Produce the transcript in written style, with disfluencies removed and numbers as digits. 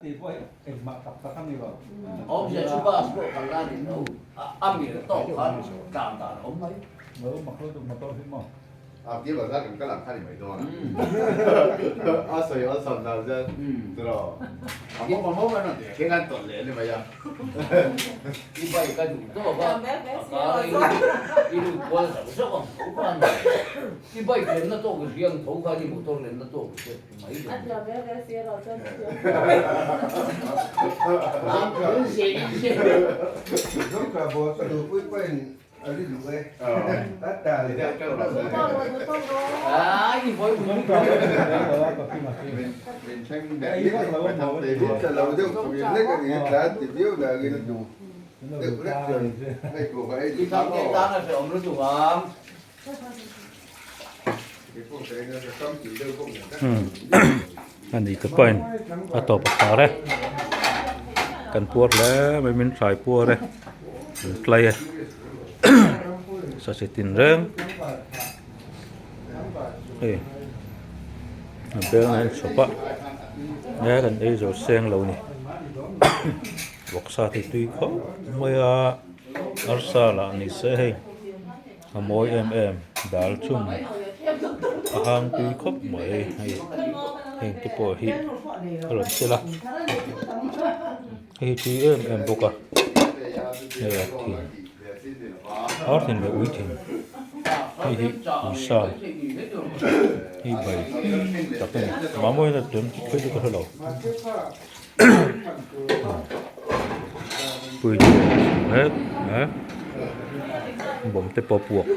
Tih pawh hi engmah tak tak a ni lo. Awmzia chu bus pawh kal la ni lo, a mil tawk khan tlan dan a awm mai. Lo mak lutuk motor hi maw? A tir bazar kan kal ang kha ni mai dawn a. A sawi awlsam dan chuan tiraw a mawm a mawm a rawn ti thleng an tawlh leh a ni mai a. I bike a duh tawk a, a kar a i lut kual zauh zauh ang tho kha a ni. I bike lenna tawk i hria ang tho khan i motor lenna tawk i hriat mai dawn. I thangte tan a hrehawm lutuk ang. Ani ka pain a tawp a khar e kan puar hle mai min hrai puar e kan tlai e sache tin reng hei a beng a inchhawp a he kan ei zawh seng lo ni vawksa te tui khawp mai a arsa lah ni se hei. A mawi em em dal chum a hang tui khawp mai hei heng te pawh hi a rawn tel a hei hi tui em em bawk a hei a thin ar thin leh ui thin hei hi ui sa hei bai tak a ni mamawi na tlem phei chu ka hre lo pui mek a bawm te pawh a puak.